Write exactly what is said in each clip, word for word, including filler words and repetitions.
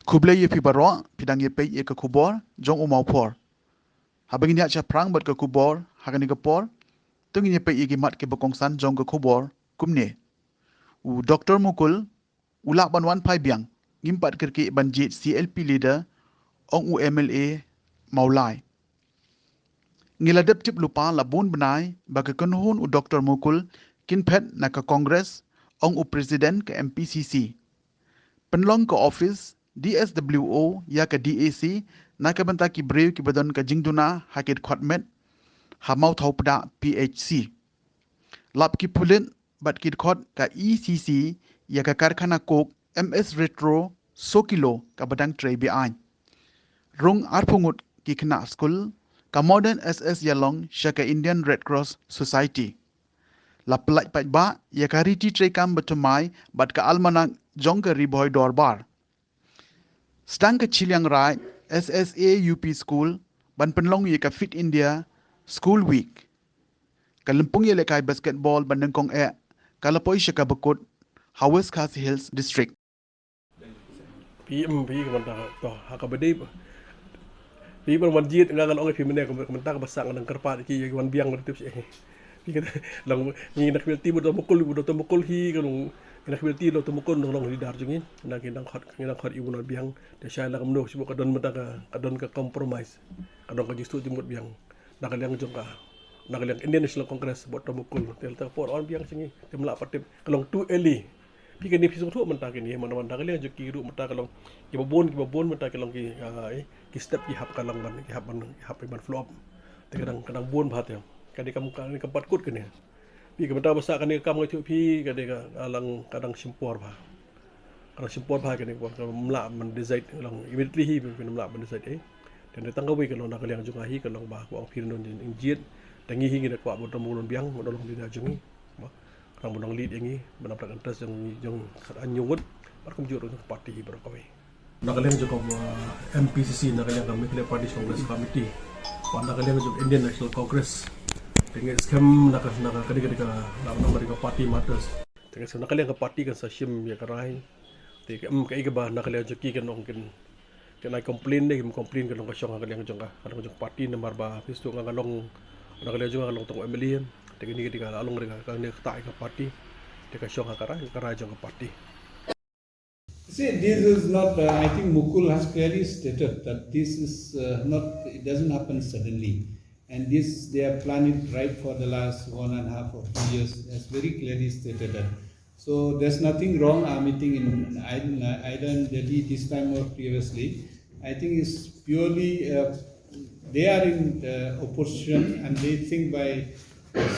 Khublei ïa phi baroh, phi dang ïa peit ïa ka khubor jong u Mawphor. Haba ngin ïa shaphrang bad ka khubor ha kane ka por, to ngin ïa peit ïa ki mat kiba kongsan jong ka khubor kumne. U Doctor Mukul u lah ban wan phai biang, ngim pat kyrkieh ban jied C L P leader, ong u M L A Mawlai. Ngi la dep tip lypa la bun bnai ba ka kynhun u Doctor Mukul kin phet na ka Congress, ong u President ka M P C C. Pynlong ka office D S W O ïa ka D A C na ka bynta ki briew kiba don ka jingduna ha ki dkhot met ha Mawthaw Pdah P H C. Lap ki pulit bad ki dkhot ka E C C ïa ka karkhana coke M S Retro so kilo kaba dang trei be-aiñ. Rung arphew ngut ki khynnah skul ka Modern S S Ïalong sha ka Indian Red Cross Society. La pyllait paidbah ïa ka riti treikam bathymmai bad ka almanak jong ka Ri Bhoi Dorbar. Sdang ka Chilliangraij S S A U P School ban pynlong ïa ka Fit India School Week. Ka lympung ïalehkai basketball ba nyngkong eh ka la poi sha kaba kut ha West Khasi Hills District. Phi em phi ka mynta to ha kaba dei. Phi ban wan jied nga ngan ong ïa phi mynne ka mynta kaba sah ngan nang kyrpad ki ïa ki wan biang ban tip sha. Phi ka long ngi na khmih ti bad Mukul bad Mukul hi ka long ngi na khmih ti bad Mukul long long leader jong ngi. Na ki nang khot ngi nang khot i bun wan biang. Te shai la kumno shu ka don mynta ka ka don ka compromise. Ka don ka jingsuk jingmut biang. Na ka liang jong ka na ka liang Indian National Congress bad Mukul. Te la ta por wan biang sha ngi. Te mla pat tip ka long too early. Phi kane phi sngewthuh mynta kane mynta mynta ka liang jong ki ruh mynta ka long kiba bun kiba bun mynta ka long ki ah, eh, ki step ki hap ka long ban ki hap ban ki hap ban follow up. Te ka dang ka dang bun bha te. Kane kam kane kam pat kut kane. Phi ka mynta ba sah kane ka kam nga ïathuh phi kane ka lang ka dang shim por bha. Ka dang shim por bha kane ka mla ban decide long immediately hi phi mla ban decide eh. Te tang kawei ka long na ka liang jong nga hi ka long ba ka ong phi don jingjied. Te ngi hi ngi da kwah ba don ba don biang ba don long leader jong ngi. Ba ka dang ba don lead ïa ngi ba namar ka interest jong ngi jong khat an ñiewut. Ba kumjuh ruh jong ka party hi baroh kawei. Na ka liang jong ka M P C C na ka liang ka Meghalaya Pradesh Congress Committee. Ba na ka liang jong Indian National Congress. Te ngi skhem na ka na ka ka na ka na ka party matters. Te ngi skhem na ka liang ka party kan sa shim ïa ka rai. Te ka em ka ïa ka ba na ka liang jong ki kan ong kin Kan ai complain ne, kim complain ka long ka shong ha ka liang jong ka, ka long jong party namar ba phi sngewthuh nga ka long na ka liang jong nga ka long tang M L A. Te kini ki ka long ka ka ne ka ta ka party. Te ka shong ha ka rai ka rai jong ka party. See, this is not, uh, I think Mukul has clearly stated that this is uh, not, it doesn't happen suddenly. And this, they have planned it right for the last one and a half or two years, as very clearly stated that. So there's nothing wrong, our meeting in either in Delhi this time or previously. I think it's purely, uh, they are in the opposition and they think by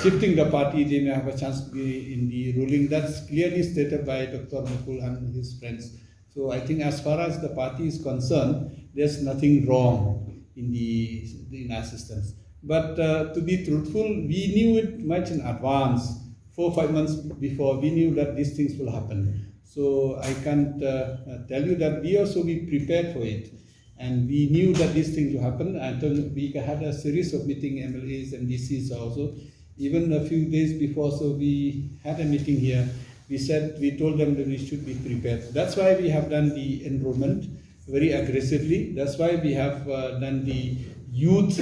shifting the party, they may have a chance to be in the ruling. That's clearly stated by Doctor Mukul and his friends. So I think as far as the party is concerned, there's nothing wrong in the in our systems. But uh, to be truthful, we knew it much in advance, four five months before. We knew that these things will happen. So I can't uh, uh, tell you that we also be prepared for it, and we knew that these things will happen. And then we had a series of meeting M L As and D Cs also. Even a few days before, so we had a meeting here. We said, we told them that we should be prepared. That's why we have done the enrollment very aggressively. That's why we have uh, done the youth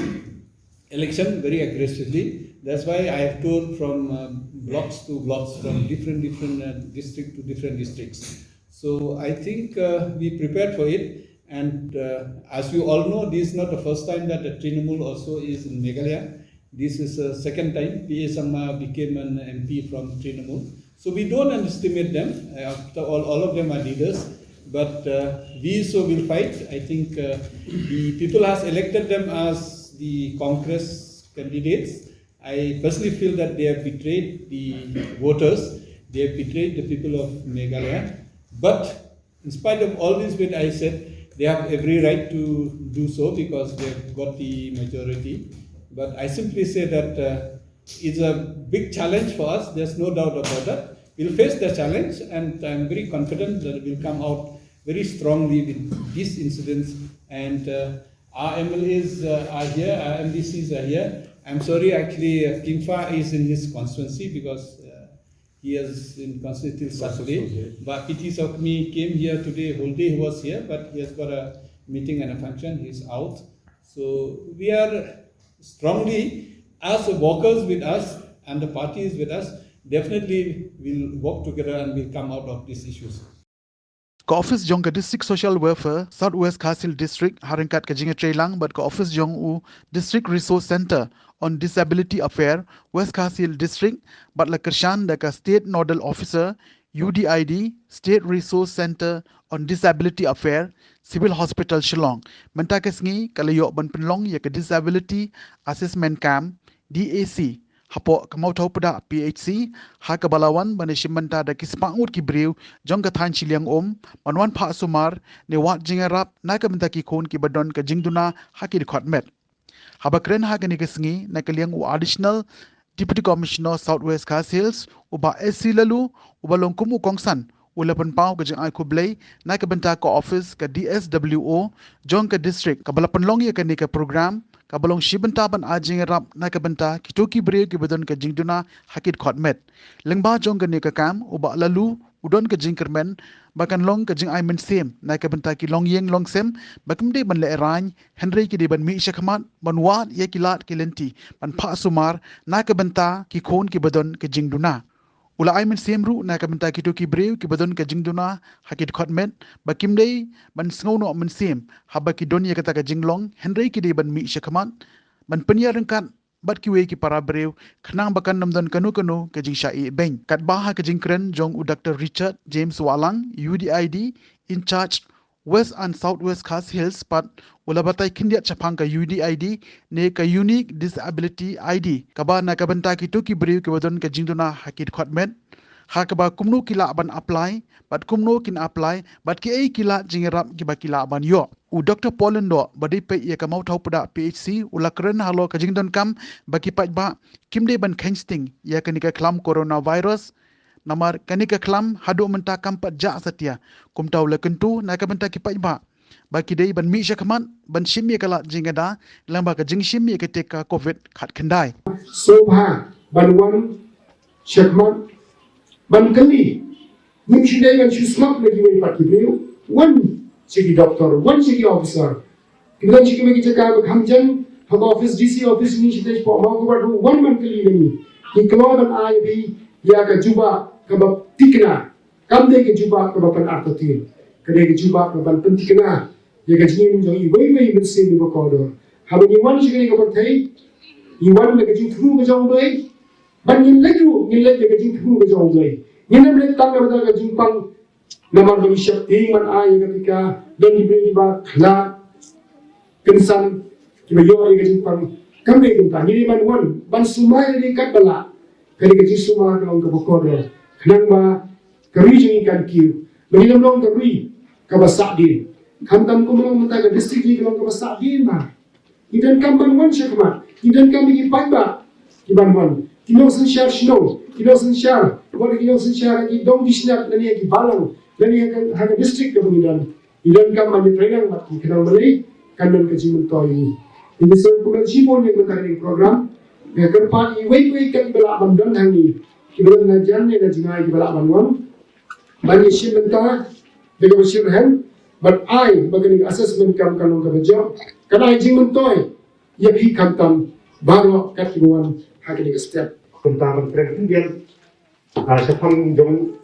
election very aggressively. That's why I have toured from uh, blocks to blocks, from different different uh, district to different districts. So I think uh, we prepared for it. And uh, as you all know, this is not the first time that the Trinamool also is in Meghalaya. This is the second time P A Sangma became an M P from Trinamool. So we don't underestimate them. Uh, after all, all of them are leaders. But uh, we so will fight. I think uh, the people has elected them as the Congress candidates. I personally feel that they have betrayed the voters. They have betrayed the people of Meghalaya. But in spite of all this, what I said, they have every right to do so because they've got the majority. But I simply say that uh, it's a big challenge for us. There's no doubt about that. We'll face the challenge, and I'm very confident that we'll come out very strongly with these incidents. And uh, our M L As uh, are here, our M D Cs are here. I'm sorry, actually, uh, Kingfa is in his constituency because uh, He is in constitutive custody. But P T Sawkmie came here today, whole day he was here, but he has got a meeting and a function, he is out. So we are strongly, as the workers with us and the parties with us, definitely we'll work together and we'll come out of these issues. Ka office jong ka District Social Welfare South West Khasi Hills District ha ryngkat ka jingïatreilang bad ka office jong u District Resource Centre on Disability Affair West Khasi Hills District bad la kyrshan da ka State Nodal Officer U D I D, State Resource Centre on Disability Affair, Civil Hospital Shillong. Mynta ka sngi ka la ïoh ban pynlong ïa ka Disability Assessment Camp, D A C, hapoh ka Mawthaw Pdah P H C, ha kaba la wan ban ïashim bynta da ki spah ngut ki briew jong ka thaiñ Shiliang Um ban wan phah sumar ne wad jingïarap na ka bynta ki khun kiba don ka jingduna ha ki dkhot met. Haba kren ha kane ka sngi na ka liang u Additional Deputy Commissioner South West Khasi Hills, u Bah S C Laloo, uba long kum u kongsan, u la pynpaw ka jingai khublei na ka bynta ka office ka D S W O jong ka district kaba la pynlong ïa kane ka program kaba long shi bynta ban ai jingïarap na ka bynta kito ki briew kiba don ka jingduna ha ki dkhot met. Lyngba jong kane ka kam, u Bah Laloo u don ka jingkyrmen ba kan long ka jingai mynsiem na ka bynta ki longïing longsem ba kim dei ban lehraiñ, hynrei ki dei ban mih shakhmat ban wad ïa ki lad ki lynti ban phah sumar na ka bynta ki khun kiba don ka jingduna. U la ai mynsiem ruh na ka bynta kito ki briew kiba don ka jingduna ha ki dkhot met ba kim dei ban sngew noh mynsiem haba ki don ïa kata ka jinglong, hynrei ki dei ban mih shakhmat ban pynïaryngkat bad kiwei ki para briew khnang ba kan ym don kano kano ka jingshah ïehbeiñ. Katba ha ka jingkren jong u Doctor Richard James Wahlang, U D I D in charge West and South West Khasi Hills pat, u la batai khyndiat shaphang ka U D I D ne ka Unique Disability I D kaba na ka bynta kito ki briew kiba don ka jingduna ha ki dkhot met, ha kaba kumno ki lah ban apply bad kumno kin apply bad kiei ki lad jingïarap kiba ki lah ban ïoh. U Doctor Paul Lyngdoh, ba dei peit ïa ka Mawthaw Pdah P H C, u la kren halor ka jingdonkam ba ki paidbah kim dei ban kheiñ sting ïa kane ka khlam coronavirus, namar kane ka khlam haduh mynta kam pat jah satia. Kumta u la kyntu na ka bynta ki paidbah ba ki dei ban mih shakhmat ban shim ïa ka lad jingïada lyngba ka jingshim ïa ka tika Covid khatkhyndai. Sngewbha ban wan shakhmat ban kylli. Ngim shu dei ban shu sngap na kiwei pat ki briew. Wan sha ki doktor, wan sha ki officer. Ki wan sha kiwei ki jaka ba kham jan, ha ka office, D C office, ngi shu dei shapoh Mawkyrwat ruh, wan ban kylli na ngi. Ngi kloi ban ai ïa phi ïa ka jubab kaba thikna. Kam dei ka jubab kaba pynartatien. Ka dei ka jubab kaba pynthikna ïa ka jingim jong iwei pa iwei mynsiem iba kordor. Haba ngi wan sha kane ka pyrthei, ngi wan da ka jingthmu ka jong U Blei. Bad ngin leit ruh, ngin leit da ka jingthmu ka jong U Blei. Ngin ym leit tang da ka jingpang. Namar ba ngi sheptieng ban ai ïa ka tika, don ki briew kiba khlad, kynsan, kiba ïoh ïa ka jingpang. Kam dei kumta, ngi dei ban wan ban sumar ïa ka kat ba lah. Ka dei ka jingsumar ka long kaba kordor. Khnang ba ka ri jong ngi kan kiew. Ba ngin ym long ka ri kaba sahdien. Khamtam kumno mynta ka district jong ngi ka long kaba sahdien ba. Ngi donkam ban wan shakhmat. Ngi donkam ïa ki paidbah ki ban wan. Ki nongsynshar shnong, ki nongsynshar, wat ki nongsynshar ha ki dong ki shnat lane ha ki balang lane ha ka, ha ka district kaba ngi don. Ngi donkam ban ïatrei lang bad ki khnang ba lei kan don ka jingmyntoi ïa ngi. Ngi sngewkmen shibun ïa ka bynta kane ka program. Nga kyrpad ïa iwei pa iwei kat kiba lah ban don hangne, kiba don na jan ne na jngai, kiba lah ban wan ban ïashim bynta da kaba shitrhem bad ai ba kane ka assessment camp kan long kaba jop, kan ai jingmyntoi ïa phi khamtam baroh kat kiba wan ha kane ka step. Kumta ban kren khyndiat, ah, shaphang jong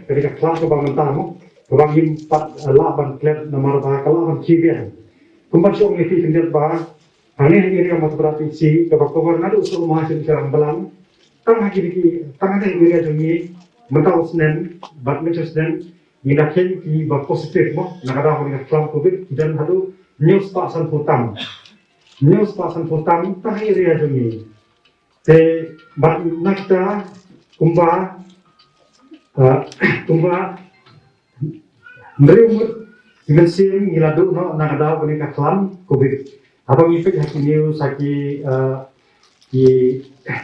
kane ka khlam kaba mynta mo, kaba ngim pat, ah, lah ban klet namar ba ka lah ban khie biang. Kumba shong ïa phi khyndiat ba hangne ha area Mawthaw Pdah P H C kaba cover naduh Sohra Mawhasynshar Rangblang, tang ha kine ki, tang ha kane area jong ngi mynta u snem bad mynta u snem ngi la kheiñ kiba positive mo, na ka daw kane ka khlam Covid ki don haduh hynñiew spah sanphew tam. Hynñiew spah sanphew tam tang ha area jong ngi. Te bad na kita kumba, ah, kumba hynriew ngut ki mynsiem ngi la duh noh na ka daw kane ka khlam Covid. Haba ngi peit ha ki news, ha ki, ah, ki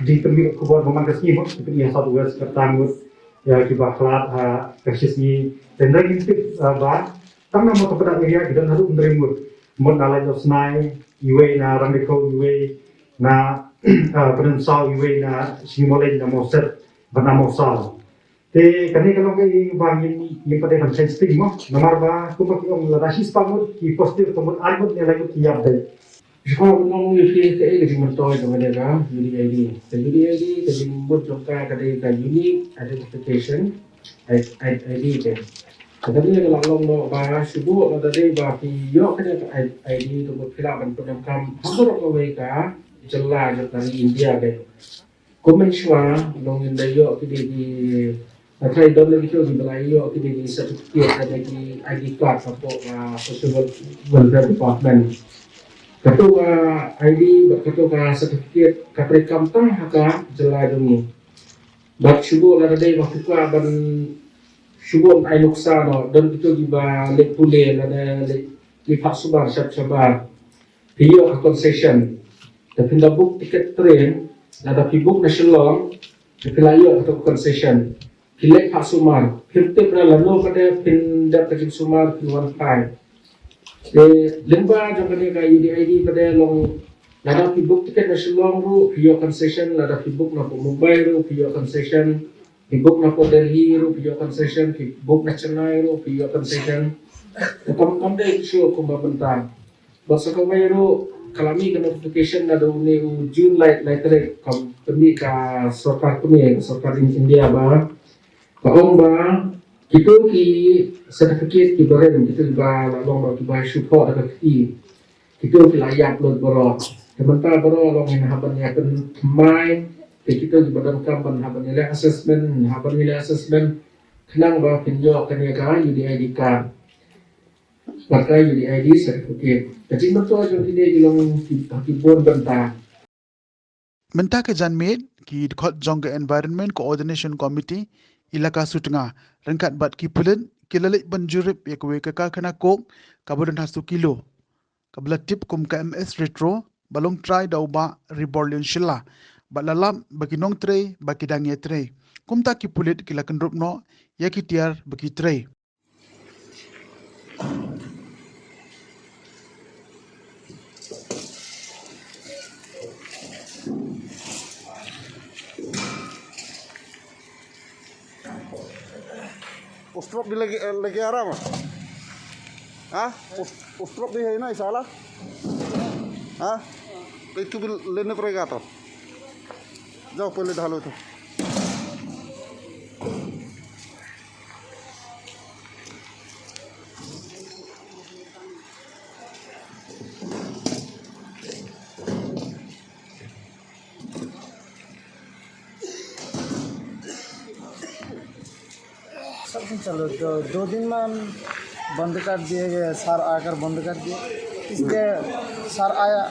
jingpynmih khubor ba man ka sngi mo, ki pynmih ha South West kata ngut ïa kiba khlad ha ka shi sngi. Te hynrei ngi tip, ah, ba tang na Mawthaw Pdah area ki don haduh hynriew ngut. Mut na Laitlawsnai iwei, na Rangbah Dkhot iwei, na, ah, Pynursawd iwei, na Shngi Mawleng, na Mawset bad na Mawsaw. Te kane ka long kaei ba ngim, ngim pat dei ban shai sting mo. Namar ba kumba ki ong, lada shispah ngut ki positive, to mut ar ngut ne lai ngut ki ïap dei. Shuwa ban ong ïa phi kaei ka jingmyntoi jong kane ka U D I D. Ka U D I D, ka jingmut jong ka ka dei ka Unique Identification I-, I-, I D te. Ka dei ka la long noh ba shu buh lada dei ba phi ïoh kane ka I-, I D, to mut phi lah ban pyndonkam ha baroh kawei ka jylla jong ka ri India te. Kum mynshuwa, long ngin da ïoh kine ki, nga tharai don na kito kiba la ïoh kine ki certificate lane ki I D card hapoh, ah, Social Wel-, Welfare Department. Kato ka I D bad kato ka certificate ka treikam tang ha ka jylla jong ngi. Bad shu buh lada dei ba phi kwah ban shu buh ai nuksa noh, don kito kiba leit pule lane leit, leit phah sumar shap shabar. Phi ïoh ka concession. Te phin da book ticket train, lada phi book na Shillong, te phi la ïoh ka concession. Phi leit phah sumar, phim tip re lano pat de phin dep ka jingsumar, phin wan phai. Te lyngba jong kane ka U D I D pat de long, lada phi book ticket na Shillong ruh phi ïoh concession, lada phi book na Mumbai ruh phi ïoh concession, phi book na Delhi ruh phi ïoh concession, phi book na Chennai ruh phi ïoh concession. Te kam, kam dei issue kumba mynta. Bad sa kawei ruh ka la mih ka notification naduh une u June lai, lai tarik, kam pynmih ka sorkar, pynmih ka sorkar In-, India ba ka ong ba kito ki certificate kiba rim, kito kiba la long ba kiba shu thoh da ka kti, kito ki la ïap lut baroh. Te mynta baroh long ngin hap ban ïa pynthymmai, te kito kiba donkam ban hap ban ïaleh assessment, hap ban ïaleh assessment khnang ba phin ïoh kane ka U D I D card. Bad ka U D I D certificate. Ka jingmyntoi jong kine ki long ki, ki bun bynta. Mynta ka janmiet, ki dkhot jong ka Environment Coordination Committee, Elaka Sutnga, ryngkat bad ki pulit, ki la leit ban jurip ïa kawei ka karkhana coke, kaba don ha Sokilo, kaba la tip kum ka M S Retro, ba long trai da u Bah Riborlian Shylla, bad la lap ba ki nongtrei ba ki dang ïatrei. Kumta ki pulit ki la kynrup noh ïa ki tiar ba ki trei. Ustrop di lagi, eh, lagi arama? Ha? Us-, ustrop di hai na isala? Ha? Itu bil lene kore gato. Jauh pele dahalo tu. सब दिन चालू, दो, दो दिन में हम बंद कर दिए, ये सर आकर बंद कर दिए। इसलिए सर आया,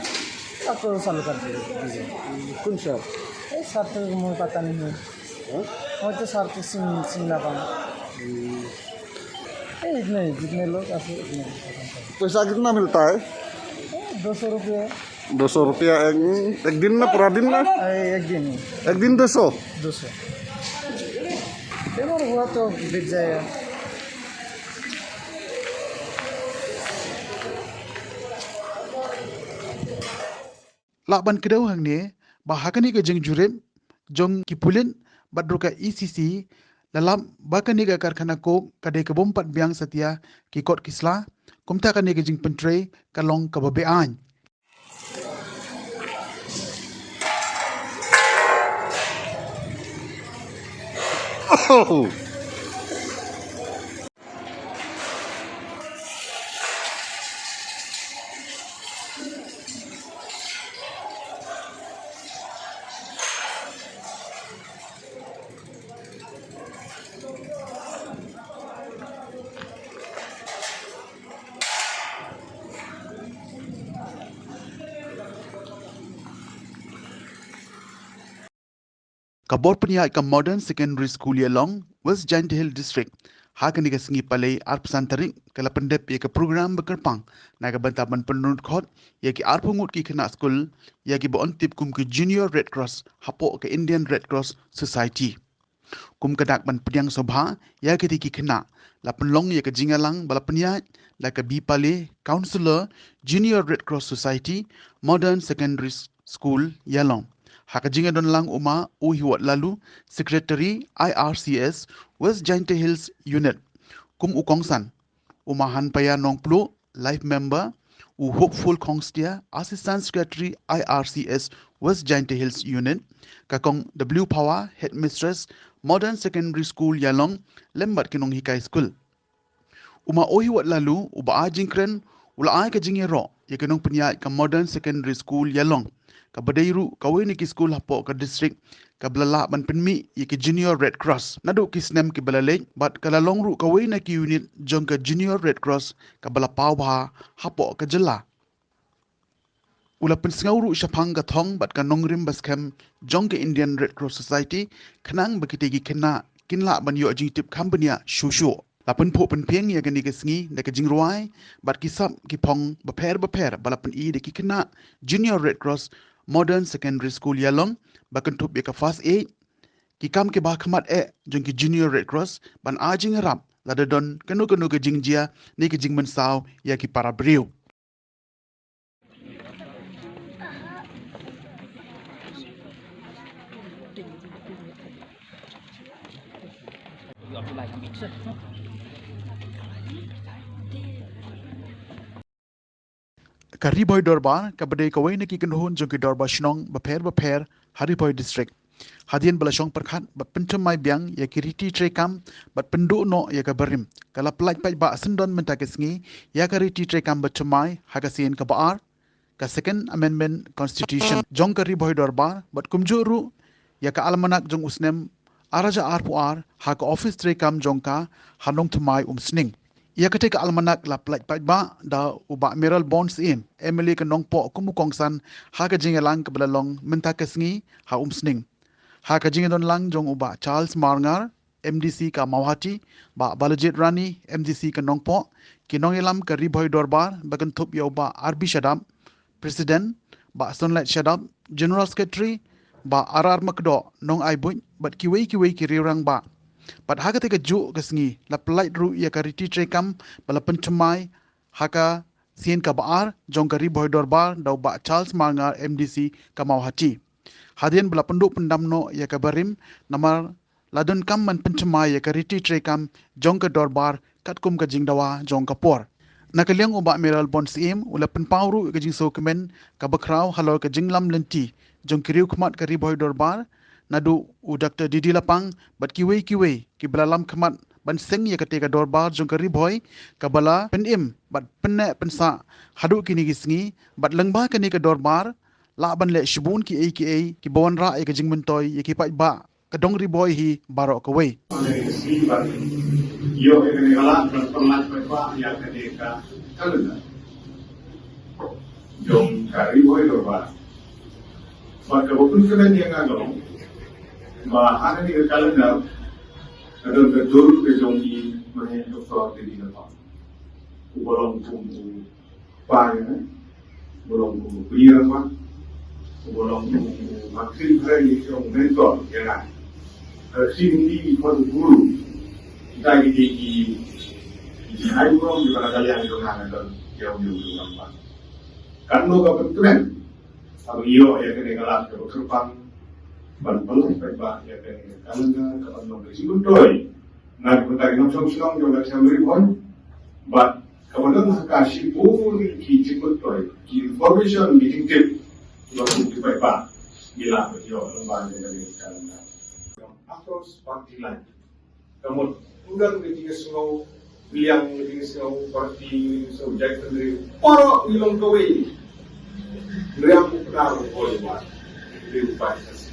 अब तो चालू कर दिए। कौन सर? ये सर तो मुझे पता नहीं है। हाँ? वो तो सर तो सिंह, सिंह ना पाऊँ। हम्म। ये इतने, जितने लोग आते, उतने। पैसा कितना मिलता है? ये दो सौ रुपये। दो सौ रुपया एक, एक दिन में, पूरा दिन में? ए, एक दिन। एक दिन दो सौ? दो सौ। एक बार हुआ तो बिक जाएगा। Lah ban kdew hangne, ba ha kane ka jingjurip jong ki pulit bad ruh ka E C C, la lap ba kane ka karkhana coke ka dei ka bym pat biang satia ki kot ki sla, kumta kane ka jingpyntrei ka long kaba beaiñ. Ka bor pynïaid ka Modern Secondary School Ïalong, West Jaintia Hills District, ha kane ka sngi Palei arphew san tarik, ka la pyndep ïa ka program ba kyrpang na ka bynta ban pynrung dkhot ïa ki arphew ngut ki khynnah skul, ïa kiba yn tip kum ki Junior Red Cross hapoh ka Indian Red Cross Society. Kum ka dak ban pdiang sngewbha ïa kitei ki khynnah, la pynlong ïa ka jingïalang ba la pynïaid da ka B. Paley, Councillor, Junior Red Cross Society, Modern Secondary School, Ïalong. Ha ka jingïadon lang u ma U Hiwot Lalu, Secretary, I R C S, West Jaintia Hills Unit kum u kongsan, u Mahanpaya Nongpluh, Life Member, u Hopeful Khongstia, Assistant Secretary I R C S West Jaintia Hills Unit, ka Kong W Phawa, Headmistress, Modern Secondary School Ïalong, lem bad ki nonghikai skul. U Ma Ohiwat Laloo, u Bah A Jingkren, u la ai ka jingïaroh ïa ki nongpynïaid ka Modern Secondary School Ïalong, kaba dei ruh kawei na ki skul hapoh ka district kaba la lah ban pynmih ïa ki Junior Red Cross naduh ki snem kiba la leit, bad ka la long ruh kawei na ki unit jong ka Junior Red Cross kaba la paw bha hapoh ka jylla. U la pynsngew ruh shaphang ka thong bad ka nongrim ba skhem jong ka Indian Red Cross Society, khnang ba kitei ki khynnah kin lah ban ïoh jingtip kham bniah shuh shuh. La pynphuh pynphieng ïa kane ka sngi da ka jingrwai bad ki sap ki phong bapher bapher ba la pyni da ki khynnah Junior Red Cross Modern Secondary School Ïalong, ba kynthup ïa ka first aid, ki kam kiba khmat eh jong ki Junior Red Cross, ban ai jingïarap lada don kano kano ka jingjia ne ka jingmynsaw ïa ki para briew. Ka Ri Bhoi Dorbar, kaba dei kawei na ki kynhun jong ki dorbar shnong bapher bapher ha Ri Bhoi District, hadien ba la shong pyrkhat bad pynthymmai biang ïa ki riti treikam bad pynduh noh ïa ka barim, ka la pyllait paidbah syndon mynta ka sngi ïa ka riti treikam bathymmai ha ka sien kaba ar, ka Second Amendment Constitution jong ka Ri Bhoi Dorbar, bad kumjuh ruh ïa ka almanak jong u snem ar hajar arphew ar ha ka ophis treikam jong ka ha Nongthymmai Umsning. Ïa katei ka almanak la pyllait paidbah da u Bah Mayralborn Syiem, M L A ka Nongpoh, kum u kongsan ha ka jingïalang kaba la long mynta ka sngi ha Umsning, ha ka jingïadon lang jong u Bah Charles Marngar, M D C ka Mawhati, Bah Balajied Rani, M D C ka Nongpoh, ki nongïalam ka Ri Bhoi Dorbar ba kynthup ïa u Bah R B Shadap, President, Bah Sunlight Shadap, General Secretary, Bah R R Makdoh, nongai buit, bad kiwei kiwei ki riew rangbah. Bad ha katei ka juh ka sngi la pyllait ruh ïa ka riti treikam ba la pynthymmai ha ka sien kaba ar jong ka Ri Bhoi Dorbar da u Bah Charles Marngar, M D C ka Mawhati, hadien ba la pynduh pyndam noh ïa ka barim, namar la donkam ban pynthymmai ïa ka riti treikam jong ka dorbar katkum ka jingdawa jong ka por. Na ka liang u Bah Mayralborn Syiem u la pynpaw ruh ïa ka jingsngewkmen kaba khraw halor ka jingïalam lynti jong ki riew khmat ka Ri Bhoi Dorbar, naduh u Doctor D D Lapang bad kiwei kiwei kiba la lam khmat ban seng ïa katei ka dorbar jong ka Ri Bhoi, kaba la pynim bad pynneh pynsah haduh kine ki sngi, bad lyngba kane ka dorbar lah ban leh shibun kiei kiei kiba wanrah ïa ka jingmyntoi ïa ki paidbah ka dong Ri Bhoi hi baroh kawei. Ïoh ïa kane ka lad ban pynlait paidbah ïa kane ka calendar jong ka Ri Bhoi Dorbar. Bad kaba pynkmen ïa nga ka long ba ha kane ka calendar ka don ka dur ka jong i Mahe Doctor Teddy Lapang, uba long kum u pa ïa nga, uba long kum u bri rangbah, uba long kum u mentri phareng, ïa ki ong mentor ïa nga. Ka Sri Hindi ki khot u guru. Kita ki dei ki, ki jingai burom kiba na ka liang jong nga, nga don ïa u, ïa u rangbah. Katno ka pynkmen haba ngi ïoh ïa kane ka lad kaba kyrpang ban pynlong paidbah ïa kane ka calendar kaban long ka jingmyntoi na ka bynta ki nongshong shnong jong ka Assembly Hall. Bad kaban long ha ka shibun ki jingmyntoi, ki information, ki jingtip kiba kum ki paidbah ngi lah ban ïoh lyngba jong kane ka calendar. Across party line. Ka mut, u don ka jingsngew liang, ka jingsngew party, ka jingsngew jaitbynriew. Baroh ngi long kawei. Ngi long u Pnar, u Koiwan, u Ri, u Paid Khasi.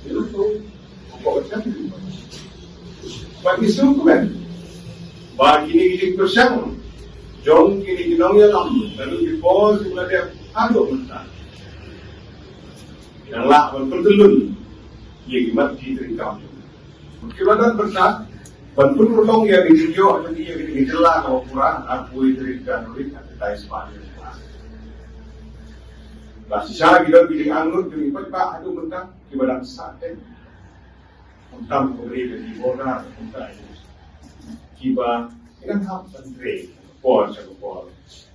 Ngi long kawei. Hapoh ka jaitbynriew. Bad ngi sngewkmen ba kine ki jingpyrshang jong kine ki nongïalam, naduh ki por kiba la dep haduh mynta, ki dang lah ban pyntyllun ïa ki mat ki treikam. Kiba don bynta ban pynurlong ïa ka jingïoh jong ki ïa ka jylla kaba pura, arphew tarik January, ha ka dai spah ïa ka. Ba shisha ki don ki jingangnud jong ki paidbah haduh mynta kiba dang sah teng. Khamtam ka bri ka jingborder, khamtam kiba ki dang hap ban trei por sha ka por.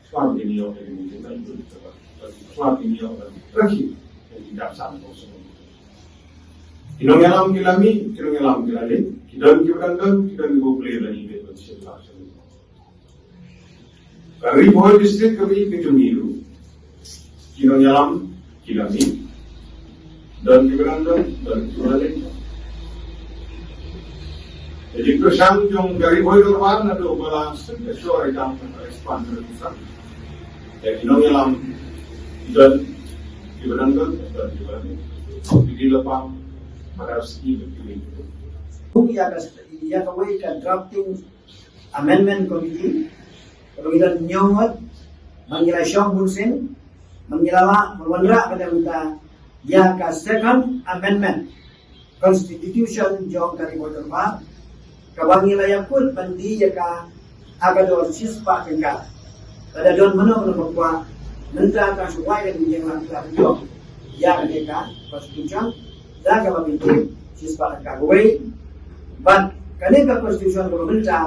Shuwa ba kin ïoh ïa ka jingmyntoi, shuwa ba kin ïoh ïa ka jingmyntoi. Ki nongïalam ki la mih, ki nongïalam ki la leit, ki don kiba dang don, ki don kiba plie lane beit ban shim la shim. Ka Ri Bhoi District kaba ïeit ka jong ngi ruh, ki nongïalam ki la mih, don kiba dang don, don kiba la leit. Ka jingpyrshang jong ka Ri Bhoi Dorbar naduh ba la sdang ka shong ka jam ka expand ka pyrshang. Ïa ki nongïalam ki don kiba dang don, don kiba la leit. Ki dei la pang pada sdang ki dei. Kum ïa ka, ïa kawei ka drafting amendment committee, kaba ngi don hynñiew ngut, ba ngi la shong bunsien, ba ngi la lah ban wanrah ka dei mynta ïa ka second amendment constitution jong ka Ri Bhoi Dorbar, kaba ngi la ïakut ban die ïa ka ha ka dor shispah tyngka. Lada don mano mano ba kwah, mynta ka shu wai ka dei ïa ka, ka jong ïa kane ka constitution, da kaba pynthut shispah tyngka kawei. Bad kane ka constitution kaba mynta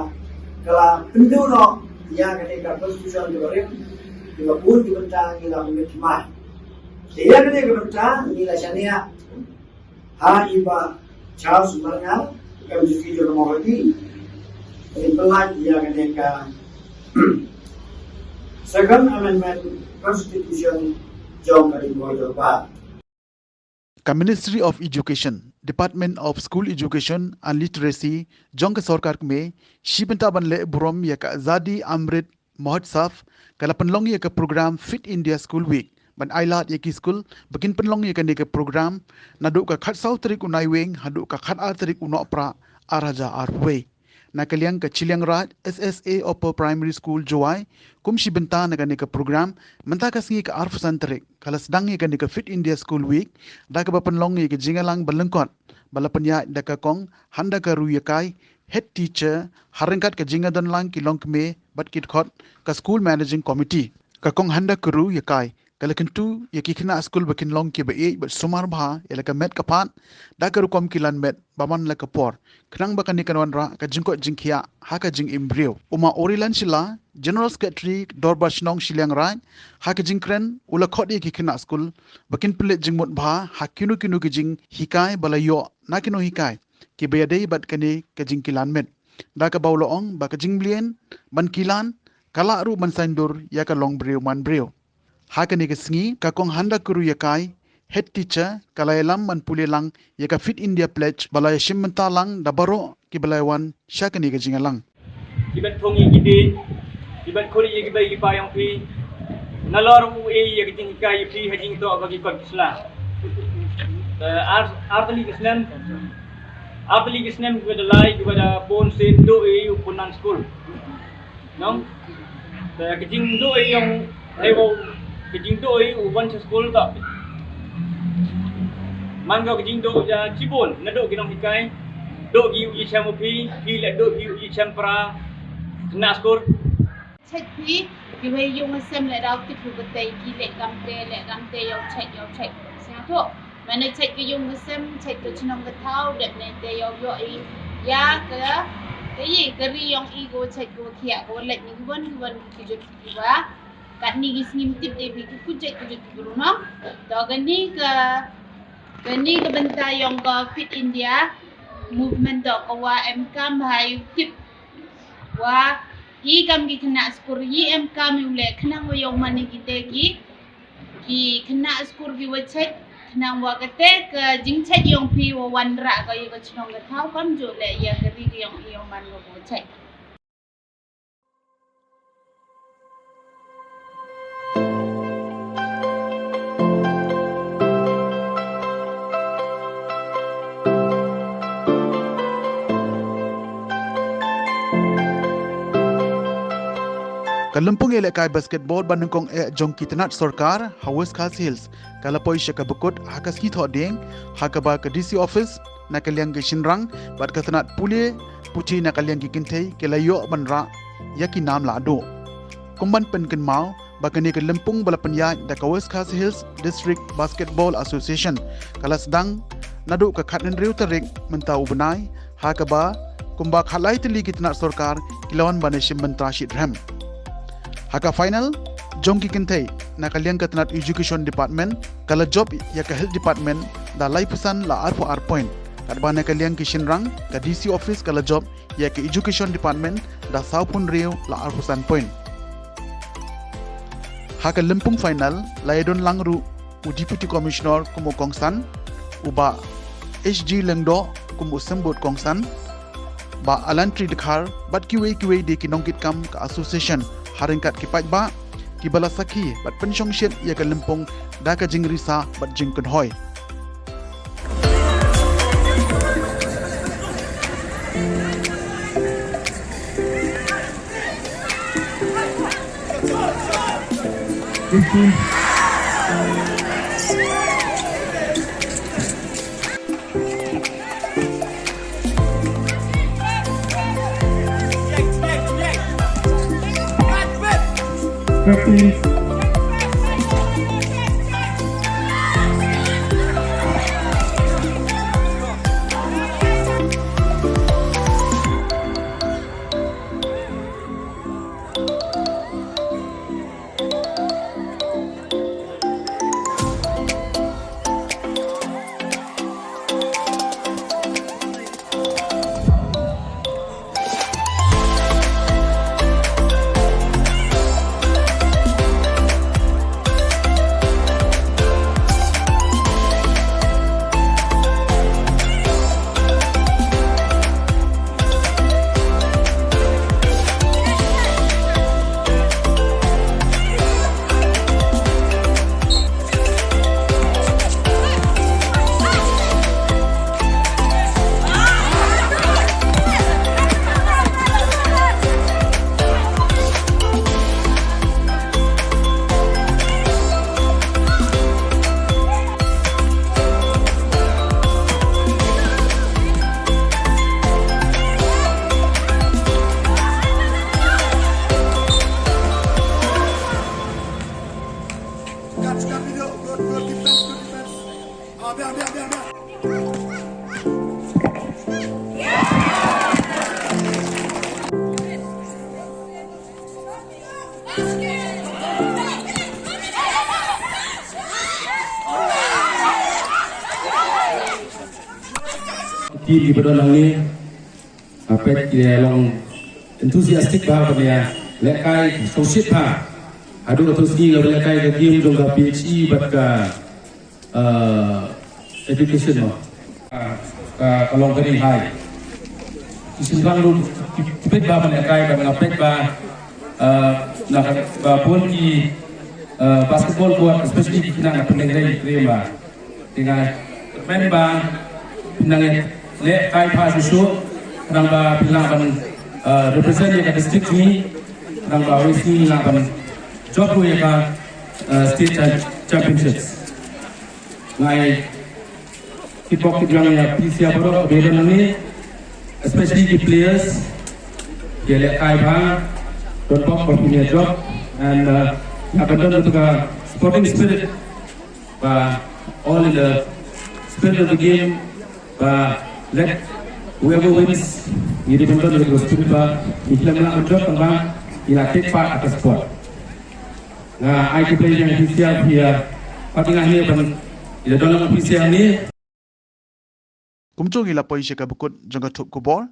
ka la pynduh noh ïa kane ka constitution kaba rim, kaba bun ki bynta ngi la pynmih thymmai. Te ïa kane ka bynta ngi la shaniah ha i Bah Charles Marngar, ka M D C jong ka Mawhati, in pynlait ïa kane ka Second Amendment Constitution jong ka Ri Bhoi Dorbar. Ka Ministry of Education, Department of School Education and Literacy jong ka sorkar kmie, shi bynta ban leh burom ïa ka Azadi Amrit Mahotsav, ka la pynlong ïa ka program Fit India School Week ban ailad ïa ki skul ba kin pynlong ïa kane ka program naduh ka khatsaw tarik u Naiwieng haduh ka khatar tarik u Nohprah ar hajar arphew wei. Na ka liang ka Chilliangraij S S A Upper Primary School Jowai, kum shi bynta na kane ka program, mynta ka sngi ka arphew san tarik ka la sdang ïa kane ka Fit India School Week da kaba pynlong ïa ka jingïalang ba lyngkot ba la pynïaid da ka Kong Handakaru Yakai, Head Teacher, ha ryngkat ka jingïadonlang ki longkmie bad ki dkhot ka School Managing Committee. Ka Kong Handakaru Yakai ka la kyntu ïa ki khynnah skul ba kin long kiba ïeit bad sumar bha ïa la ka met ka phad da ka rukom kilan met ba man la ka por, khnang ba kane kan wanrah ka jingkoit jingkhiah ha ka jingim briew. U Ma Orilan Shylla, General Secretary Dorbar Shnong Chilliangraij, ha ka jingkren u la khot ïa ki khynnah skul ba kin pynleit jingmut bha ha kino kino ki jinghikai ba la ïoh na ki nonghikai kiba ïadei bad kane ka jingkilan met, da kaba u la ong ba ka jingmlien ban kilan ka lah ruh ban saiñdur ïa ka long briew man briew. Ha kane ka sngi ka Kong Handakaru Yakai, Head Teacher, ka la ïalam ban pule lang ïa ka Fit India Pledge ba la ïashim bynta lang da baroh kiba la ïawan sha kane ka jingïalang. Ki ban thung ïa ki dieng, ki ban khot ïa ki bei ki pa jong phi. Nalor u ei ïa ka jinghikai ïa phi ha jingtoh ba ki kot ki sla. Eh, ar, ar tylli ki snem. Ar tylli ki snem kiba da lai kiba da bun sien duh ei u pynnan skul. Nong? Te ka jingduh ei jong, ei wow, ka jingduh ei u wan sha skul ta. Man ka jingduh ja chibun, naduh ki nonghikai, duh ki u ïashem u phi, phi leh duh ki u ïashem para khynnah skul. Check phi, kiwei ïing sem leh daw tip u ba tei ki leh kam te, leh kam te ïoh check, ïoh check. Sngewthuh. Mane check ka ïing ka sem, check ka chnong ka thaw, dep ne te ïoh ïoh i. Ïa ka, ka ïing ka ri jong i ko check ko khiah ko leh ni kiwon kiwon ki jut ki wa. Katni ki sngi tip de phi ki kujek kujut ki bru no. To kani ka, kani ka bynta jong ka Fit India Movement to ka wa em kam ha u tip. Wa i kam ki khynnah skul i em kam u leh khnang wa jong mane ki te ki, ki khynnah skul ki wa check khnang wa kate ka jingcheck jong phi wa wanrah ka ïa ka chnong ka thaw kam ju leh ïa ka ri ka jong i jong man ka wa check. Ka lympung ïalehkai basketball ba nyngkong eh jong ki tnat sorkar ha West Khasi Hills ka la poi sha kaba kut ha ka sngi Thohdieng, ha kaba ka D C office na ka liang ki shynrang bad ka tnat pule puthi na ka liang ki kynthei ki la ïoh ban rah ïa ki nam lahduh. Kum ban pynkynmaw ba kane ka lympung ba la pynïaid da ka West Khasi Hills District Basketball Association ka la sdang naduh ka khathynriew tarik mynta u bnai, ha kaba kumba khatlai tylli ki tnat sorkar ki la wan ban ïashim bynta shitrhem. Ha ka final Jong ki kynthei, na ka liang ka tnat Education Department ka la jop ïa ka Health Department da laiphew san la arphew ar point. Katba na ka liang ki shynrang, ka D C Office ka la jop ïa ka Education Department da sawphew hynriew la arphew san point. Ha ka lympung final la ïadon lang ruh u Deputy Commissioner kum u kongsan, u Bah H G Lyngdoh kum u symbud kongsan, Bah Alantri Dkhar bad kiwei kiwei de ki nongkitkam ka association, ha ryngkat ki paidbah kiba la sakhi bad pynshongshit ïa ka lympung da ka jingrisa bad jingkynhoi. Team kiba don hangne, nga peit ki long enthusiastic bha ban ïa lehkai shongshit bha. Haduh katto sngi nga lehkai ka game jong ka P H E bad ka, eh, education mo. Ka, ka, ka long very high. Ki shynrang ruh ki peit bha ban lehkai, bad nga peit ba, eh, na ka, ba bun ki, eh, basketball court, especially ki khynnah na Pyndengrei, ki trei bha. Te nga kyrmen ba phin nang lehkai bha shuh shuh, khnang ba phin lah ban, eh, represent ïa ka district jong ngi, khnang ba wei sngi ngi lah ban jop ruh ïa ka, eh, state cha-, championships. Nga ai ki bok ki jong ïa P C R baroh kiba don hangne, especially ki players, ki lehkai bha, don bok ba phin ïa jop, and, uh, ïa ka don ka sporting spirit, ba all in the spirit of the game, ba let whoever wins, ngi dei ban don ka spirit ba ngi khlem lah ban jop tang ba ngi la take part ha ka sport. Nga ai khublei ïa P C R, ïa, pat nga hangne ban ïa don lang P C R hangne. Kumjuh ngi la poi sha kaba kut jong ka thup khubor.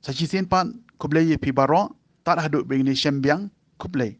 Sa shisien pat khublei ïa phi baroh, tad haduh ba ngin ïashem biang, khublei.